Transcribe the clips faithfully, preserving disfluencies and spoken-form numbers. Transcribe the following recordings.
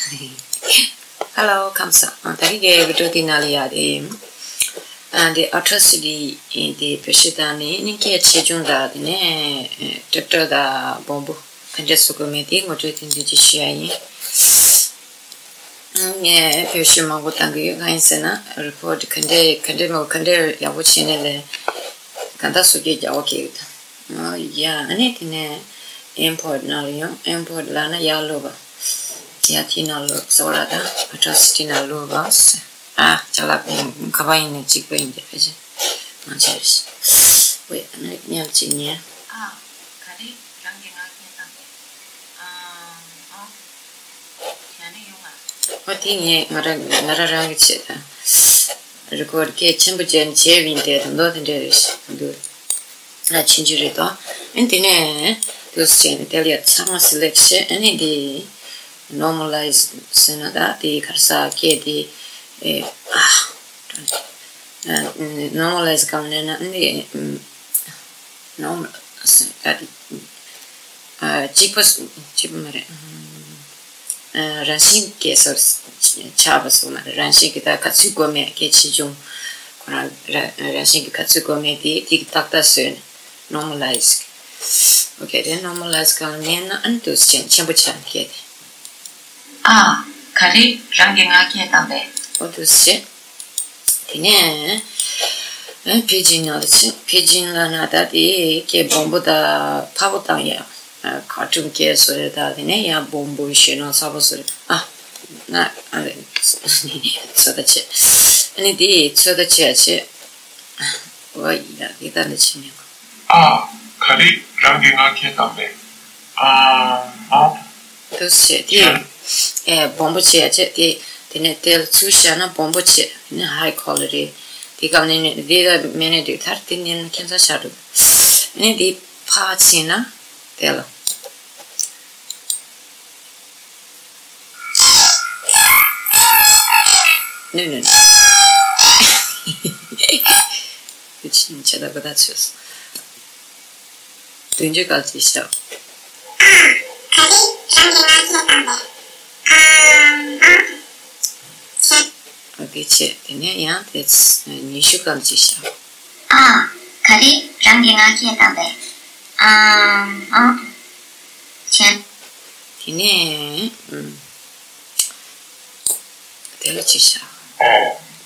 Hello, ཁམས་བཟང་། ད་རིང་གི་བི་ཌིའོ་དེ་ནང་ལ་ཡ་དེ། ཨ་འདི་ཨ་ཊོ་སི་ཊི་དེ་བེད་སྤྱོད་བཏང་ནས་ནི་སྐད་ཆེ་ཆུང་དང་དེ་ནས་ཊེབ་ཊར་དང་སྦོམ་པོ་ག་འདྲས་བཟོ་དགོས་མིན་དེ་ངོ་སྤྲོད་ཏན་ཏན་ཅིག་ཞུ་ཡ་ཡིན། ངས་བེད་སྤྱོད་མང་པོ་བཏང་གི་ཡོད། གང་ཡིན་ཟེར་ན་རི་ཀོཌ་ག་འདྲས་ག་འདྲས་མོ་ག་འདྲས་ཡག་པོ་བྱས་ནས་ལས་གང་ལྟར་བཟོ་རྒྱུ་རྒྱག་པ་གལ་ཡོད། ཨོ་ཡ། ཨ་ནི་དེ་ནས་ཨིམ་པོར་ཊི་ནང་ལ་ཡོང་། ཨིམ་པོར་ཊི་ལབ་ན་ཡར་ལོག་པ། ཡ་དེ་ནང་ལོག་ཟེར་བ་ལ་ད་ཨ་ཊོ་སི་ཊི་ནང་ལོག་པ་ཟེར། ཨ་ཅ་ལག་ག་པར་ཡིན་ནའི་གཅིག་པ་ཡིན་གྱི་ཕལ་ཆེར་མ་བྱས་རེད། ཝེ་ཨ་ནི་མཉམ་གཅིག་ཉན། ཨ་ག་རེ་རང་གི་ངག་འཁྱལ་བཏང་པས། ཨ་ཨ་ཡ་ནི་ཡོང་ང་། ཨ་དེ་ངས་ང་རང་ང་རང་རང་གི་ཆེད་དང་། རི་ཀོཌ་སྐད་ཆེན་པོ་བྱས་ནས་བྱས་པ་ཡིན་ཏེ་དོན་དག་དེ་འདྲ་རེད་ཤག་འདུག་ཨ་ཕྱིན་ཅི་རེད་དོ། ཨ་ནི་དེ་ནས་འདུག་སེ་བྱས་ནས་དེ་ལ་ཡ་ཚང་མ་སི་ལེག་བྱས། ཨ་ནི་འདི་ནོར་མ་ལའི་ཛི་ཟེར་ན་ད་དེ་ག་རེ་ཟེར་སྐད་དེ་ཨེ་ཨ་ནོར་མ་ལའི་ཛི་སྒང་ལ་མནན་ན་ཨ་ནི་ནོར་མ་ལའི་ཛི་ད་དེ་ཨ་གཅིག་པ་གཅིག་པ་མ་རེད། ཨ་རང་བཞིན་གྱིས་སོ་ཆགས་པ་སོགས་མ་རེད། རང་བཞིན་གྱིས་ད་ག་ཚོད་དགོས་མེད་སྐད་ཆེ་ཆུང་ཁོ་རང་ར་རང་བཞིན་གྱིས་ག་ཚོད་དགོས་མེད་དེ་དེ་གི་ཏག་ཏག་བཟོས་ནས་ནོར་མ་ལའི་ཛི། ཨོ་ཁེ། དེ་ནོར་མ་ལའི་ཛི་སྒང་ལ་མནན་ན་ཨ་ནི་འདུག་སེ་ཆེན་པོ་ཆགས་ནས་སྐད་དེ། ཨ་ག་རེ་རང་གི་ངག་འཁྱལ་བཏང་པས། ཨོ་འདུག་སེ་བྱས། དེ་ནས་ཨ་པི་ཇིན་ནང་ལ་ཕྱིན། པི་ཇིན་ལབ་ན་ད་དེ་སྐད་སྦོམ་པོ་དང་ཕར་པོ་བཏང་ཡ། ཨ་ཁ་ཊུན་སྐད་བཟོ་རེད། ད་དེ་ནས་ཡང་སྦོམ་པོ་ཞེད་སྣང་ཚ་པོ་བཟོ་རེད། ཨ་ན་ཨ་རེ་ཚོད་ལྟ་བྱས། ཨ་ནི་དེ་ཚོད་ལྟ་བྱས་བྱས། ཨོ་ཡ་དེ་ད་ནི་ཕྱིན་ནས། ཨ་ག་རེ་རང་གི་ངག་འཁྱལ་བཏང་པས། ཨ་ཨ། འདུག་སེ་བྱས་དེ་ཨེ་སྦོམ་པོ་བྱས་བྱས་དེ། དེ་ནས་དེ་ལ་ཚུར་བཞག་ན་སྦོམ་པོ་བྱས། དེ་ནས་ཧའི་ཁོ་ལི་ཊི་དེ་སྒང་ནས་ནས་དེ་ལ་མེད་ནས་དུས་མཐར་དེ་ནས་ཁྱད་མཚར་ཆགས་འགྲོ། ཨ་ནི་དེ་ཕར་ཕྱིན་ན་དེ་ལ། ནོ་ནོ་ནོ། ཁྱོད་ཆེ་ད་གོ་ད་ཆོས། བདུན་ཅུ་གལ་ཆེ་ཤོས། ཨ་ག་རེ་རང་གི་ངག་འཁྱལ་བཏང་པས། ཨ་ཨ་ཆེ། ཨ་དེ་ཆེ། དེ་ནས་ཡང་དེ་ཉི་ཤུ་གལ་ཆེ་ཤོས། ཨ་ག་རེ་རང་གི་ངག་འཁྱལ་བཏང་པས། ཨ་ཨ་ཆེ། དེ་ནས་ཨུམ། དེ་ལ་ཅི་བྱ། ཨ་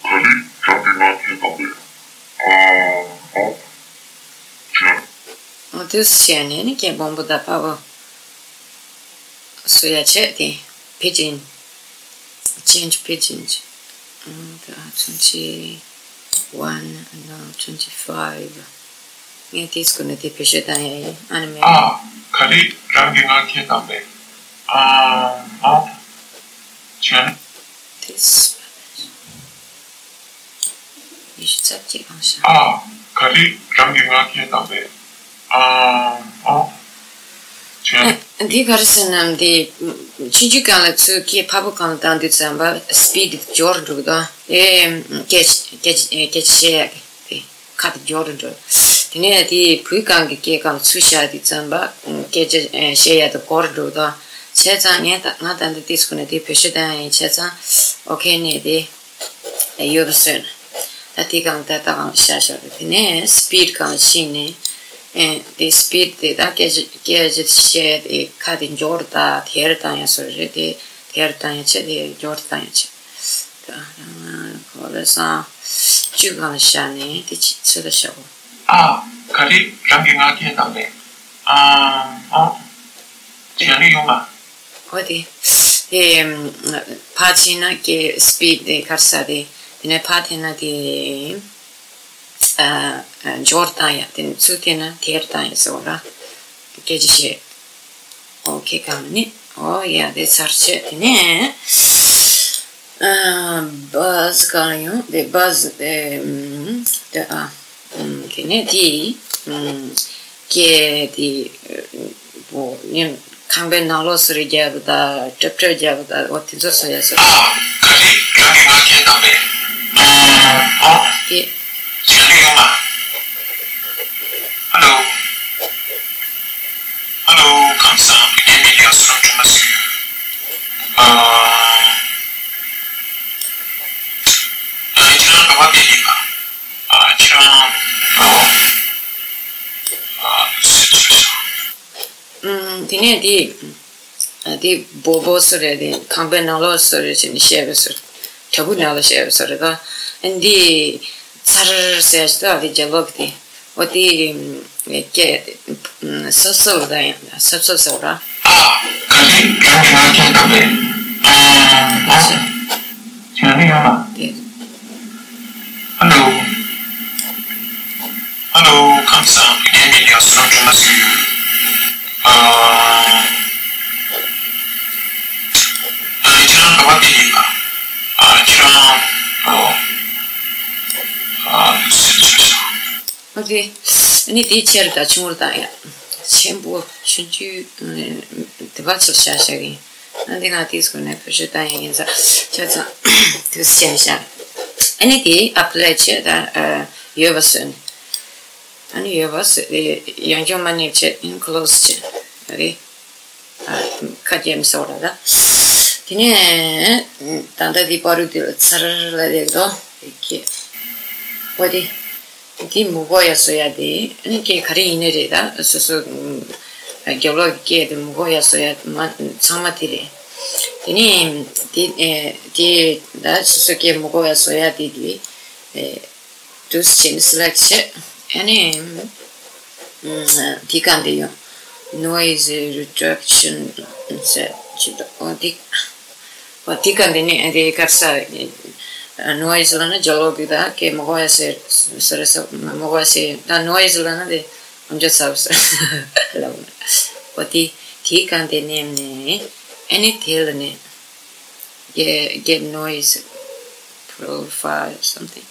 ག་རེ་རང་གི་ངག་འཁྱལ་བཏང་པས། ཨ་ཨ་ཅི། ཨ་དུས་བྱས་ནས་ནི་སྐད་སྦོམ་པོ་དང་ཕར་པོ་བཟོ་ཡ་བྱས་ཏེ། པི་ཇིན། ཅེན་ཇི་པི་ཇིན། ཨ་ད་ཚུན་ཆད། One, no, twenty-five. ངས་དེའི་སྐོར་ནས་དེ་བེད་སྤྱོད་བཏང་ཡ་ཡིན། ཨ་ནི་མེད། ཨ་ག་རེ་རང་གི་ངག་འཁྱལ་བཏང་པས། ཨ་ཨ་ཅན། དེས་ཉི་ཤུ་རྩ་གཅིག་གང་ཤ། ཨ་ག་རེ་རང་གི་ངག་འཁྱལ་བཏང་པས། ཨ་ཨ་ཅན། འདི་ག་རེ་ཟེར་ན་འདི་ཆུང་ཆུང་སྒང་ལ་ཚུར་སྐད་ཕར་པོ་སྒང་ལ་བཏང་དུས་ཙམ་པ་སི་པིཌ་འགྱུར་འགྲོ་གི་འདུག་ཨེ་སྐད་སྐད་སྐད་ཆ་བཤད་ཡག་གི་དེ། ཁ་དེ་མགྱོགས་རུ་འགྲོ། དེ་ནས་དེ་བོད་སྒང་གི་སྐད་སྒང་ཚུར་བཞག་དུས་ཙམ་པ་སྐད་ཆ་བཤད་ཡ་དེ་འགོར་འགྲོ་དང་། བྱས་ཙང་ངས་ད་ང་ད་ལྟ་དེ་ཚོ་ནས་དེ་བེད་སྤྱོད་བཏང་ཡ་ཡིན། བྱས་ཙང་ཨོ་ཁེ་ནས་དེ་ཡོད་པ་བཟོས་ན། ད་དེ་སྒང་ད་ལྟ་སྒང་བཞག་བཞག་རེད། དེ་ནས་སི་པིཌ་སྒང་ཕྱིན་ནས་དེ་སི་པིཌ་དེ་ད་སྐད་ཆ་སྐད་ཆ་བཤད་དེ་ཁ་དེ་མགྱོགས་རུ་ད་དལ་རུ་བཏང་ཡ་བཟོ་རེད། དེ་དལ་རུ་བཏང་ཡ་བྱས། དེ་མགྱོགས་རུ་བཏང་ཡ་བྱས། ད་རང་གོ་ལ་སང་བཅུ་སྒང་བཞག་ནས་དེ་ཅི་ཚོད་ལ་བཞག་གོ། ཨ་ག་རེ་རང་གི་ངག་འཁྱལ་བཏང་པས། ཨ་ཨ་ཅན་ཡོང་ང་། ཨོ་དེ་དེ་ཕར་ཕྱིན་ན་ཀྱེ་སི་པིཌ་དེ་གར་ས་དེ། དེ་ནས་ཕར་འཐེན་ན་དེ་ཨ་མགྱོགས་བཏང་ཡ། དེ་ནས་ཚུར་འཐེན་ན་དལ་བཏང་ཡ་ཟེར་བ་ར། སྐད་ཆ་བཤད། ཨོ་ཁེ་གང་ནི། ཨོ་ཡ་དེ་ཚར་བྱས། དེ་ནས་ཨ་བཱས་གང་ཡོང་། དེ་བཱས་དེ་ཨ་དེ་ནས་དེ་སྐད་དེ་བོ་ཉིན་ཁང་པའི་ནང་ལོགས་སུ་རེ་རྒྱབ་དང་ཀྲབ་ཀྲབ་རྒྱབ་དང་། འོ་དེ་ཚོ་བཟོ་ཡ་ཟེར། ཨ་ག་རེ་རང་གི་ངག་འཁྱལ་བཏང་པས། ཨ་ཨ་དེ། ཅན་ཡོང་ང་། ཧ་ལོ། ཧ་ལོ། ཁམས་བཟང་། བི་ཌིའོ་མི་ལ་ཡ་བསོད་ནམས་སྒྲོལ་མ་ཟེར། ཨ་ ངས་དེ་དེ་སྦོ་སྦོ་སུ་རེད། དེ་ཁང་པའི་ནང་ལོགས་སུ་རེད་ཅེས་ནས་བཤད་པའི་སུ་རེད། བྲག་ཕུག་ནང་ལ་བཤད་པའི་སུ་རེད་ད། འདི་ཚར་ཟེར་ཞིག་ད་དེ་རྒྱབ་ལོགས་དེ། འོ་དེ་སྐད་སོབ་སོབ་ད་ཡང་སོབ་སོབ་སོབ་ར། ཨ། ག་ལེ་རང་ཞུ་ཁྱེད་དང་ལེ། ཨ། ཨ། ཞུ་ནི་ཡོང་ལ། དེ། ཧ་ལོ། ཧ་ལོ། ཁམས་བཟང་། ངའི་མིང་ཡང་སུ་རང་ཁྲོམ་ལ་ཟེར་ཡོད། ཨ། ཨ། ཁྱེད་རང་ག་པར་བསྡད་ཡོད་པ། ཨ། ཁྱེད་རང་། ཨོ། ཨ། ཟེར་ཟེར་ཟེར། ཨོ་ཁེ། ཨ་ནི་དེ་ཆེར་དང་ཆུང་རུ་དང་ཡང་ཆེན་པོ་ཆུང་ཆུང་དེ་བ་ཚོ་བྱ་བྱ་གིན། ཨ་འདི་ང་དེའི་སྐོར་ནས་བེད་སྤྱོད་བཏང་ཡ་ཡིན་ཙང་ཆ་ཚང་དུས་ཆེན་བཞག་ཨ་ནི་དེ་ཨ་པ་ལའི་བྱས་ད་ཡོད་པ་བཟོས་ནས། ཨ་ནི་ཡོད་པ་བཟོས་ཏེ་ཡང་སྐྱོང་མ་ནེབ་བྱས་ཨིན་ཁོ་ལོ་སི་བྱས་ཨ་རེ། ཁ་རྒྱབ་སོགས་ལ་ད། དེ་ནས་ད་ལྟ་དེ་པ་རུ་དེ་ལ་ཚར་ལ་རེད་དོ། དེ་ཁྱེད་འོ་དེ། དེ་མུ་གོ་ཡ་བཟོ་ཡ་དེ་ཨ་ནི་སྐད་ག་རེ་ཡིན་ནའི་རེད་ད། སོ་སོ་རྒྱབ་ལོགས་ཀྱི་སྐད་དེ་མུ་གོ་ཡ་བཟོ་ཡ་མ་ཚང་མ་དེ་རེད། དེ་ནས་དེ་དེ་ད་སོ་སོ་སྐད་མུ་གོ་ཡ་བཟོ་ཡ་དེ་དེ་དུས་ཆེན་སི་ལེག་བྱས་ཨ་ནི་དེ་གང་དེ་ཡོང་noise reduction ཟེར་ཅི་འདུག་འོ་དེ། འོ་དེ་ག་འདི་ནི་འདི་སྐབས་ས་ནོ་ཡིས་ལ་ནི་ཇོ་ལོ་གི་ད་ཀེ་མོ་གོ་ཡ་སེ་སེ་རེ་སོ་མོ་གོ་ཡ་སེ་ད་ནོ་ཡིས་ལ་ན་དེ་ཨམ་ཇོ་ཚ་བ་སེ་ལ་འོ་དེ་དེ་ག་འདི་ནི་ནི་ཨ་ནི་དེ་ལ་ནི་get get noise profile something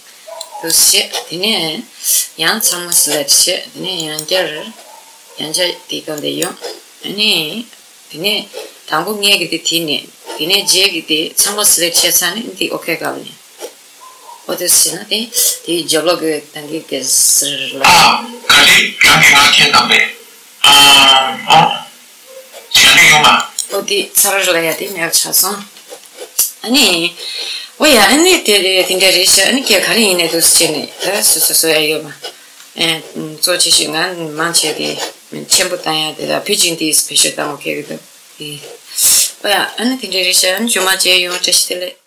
དུ་བཤད། དེ་ནས་ཡང་ཚང་མ་སི་ལེག་བྱས། དེ་ནས་ཡང་བསྐྱར་ཡང་བསྐྱར་དེ་ག་འདི་ཡོང་ཨ་ནི། དེ་ནས་དང་པོ་ངས་ཀྱི་དེ་དེ་ནས་དེ་ནས་རྗེས་ཀྱི་དེ་ཚང་མ་སི་ལེག་བྱས་ཚར་ནས་འདི་ཨོ་ཁེ་ག་ལ་ནས། ཨོ་དེ་ཟེར་ན་དེ་དེའི་རྒྱབ་ལོགས་ཀྱི་ད་གི་གེ་སར་ལ། ཨ། ག་རེ་རང་གི་ང་ཁྱེད་དང་པས། ཨ། ཨོ། བྱས་ནས་ཡོང་ལ། ཨོ་དེ་ཚར་ལ་ཡ་དེ་ནས་ཆགས་སོང་། ཨ་ནི། ཨོ་ཡ་ཨ་ནི་དེ་དེ་འདྲ་རེད་ཤག་ཨ་ནི་ཁྱེད་ག་རེ་ཡིན་ནས་འདུག་ཟེར་ནས་ད་སོ་སོ་སོ་ཡ་ཡོད་མ། ཨེ། གཙོ་ཆེ་ཤོས་ང་མང་ཆེ་དེ་ཆེན་པོ་བཏང་ཡ་དེ་དང་ཕི་ཅིང་དེ་བེད་སྤྱོད་བཏང་བ་ཁེལ་གི་འདུག་ཨེ། ཨོ་ཡ་ཨ་ནི་དེ་འདྲ་རེད་ཤག་ཨ་ནི་ཇོ་མ་བྱས་ཡོང་བཀྲ་ཤིས་བདེ་ལེགས།